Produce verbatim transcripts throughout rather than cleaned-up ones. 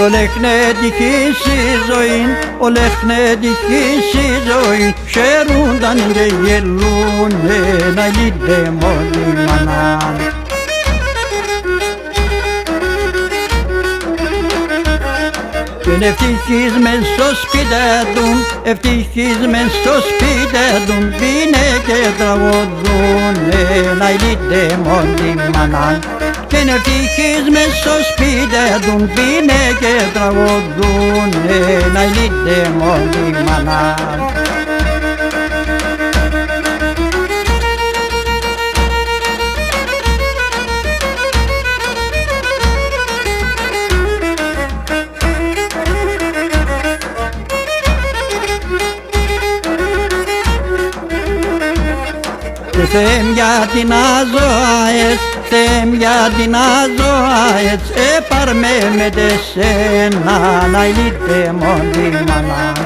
Όλ' έν' έτυχ' ση ζωήν, όλ' έν' έτυχ' ση ζωήν, χαίρουνταν και γελούνε, ν' αηλίτ' εμόν τη μανάν. Κι έν' ευτυχισμέν' σο σπίτ' ατουν, ευτυχισμέν' σο σπίτ' ατουν, πίν'νε και τραγουδούνε, ν' αηλίτ' εμόν τη μανάν. Κι έν' ευτυχισμέν' σο σπίτ' ατουν, πίν'νε και τραγουδούνε, ν' αηλίτ' εμόν τη μανάν. Θεέ μ', γιατί να ζω αέτσ', Θεέ μ', γιατί να ζω αέτσ', έπαρ' με με τ' εσένα, ν' αηλίτ' εμόν τη μανάν.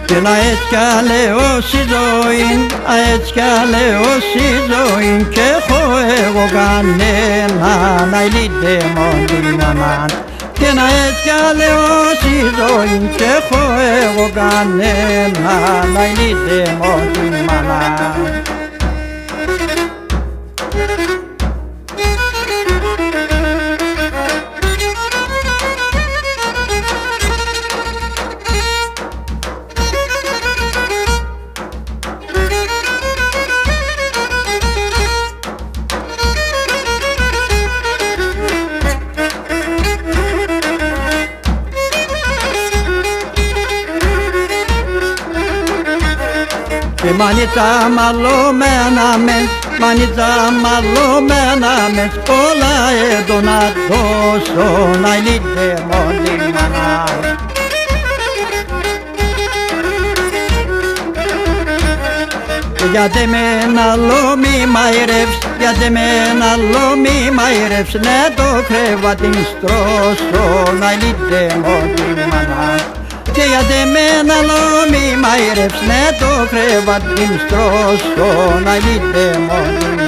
Κι έν' αέτσ' κι άλλο ση ζωήν, αέτσ' κι άλλο ση ζωήν, 'κ' έχω εγώ κανέναν, ν' αηλίτ' εμόν τη μανάν. Κι έν' αέτσ' κι άλλο ση ζωήν, 'κ' έχω εγώ κανέναν, ν' αηλίτ' εμόν τη μανάν. Και μανίτσα μαλωμένα μ' έν', μανίτσα μαλωμένα μ' έν', πολλά έτο να δώσω, ν' αηλίτ' εμόν τη μανάν. Και γιατί εμέν άλλο μη μαειρεύ'ς, γιατί εμέν άλλο μη μαειρεύ'ς, νε το κρεβάτ' μ' στρώσω, ν' αηλίτ' εμόν τη μανάν. Και γιατί εμέν άλλο μη μαειρεύ'ς, νε το κρεβάτ' μ' στρώσω, ν' αηλίτ' εμόν τη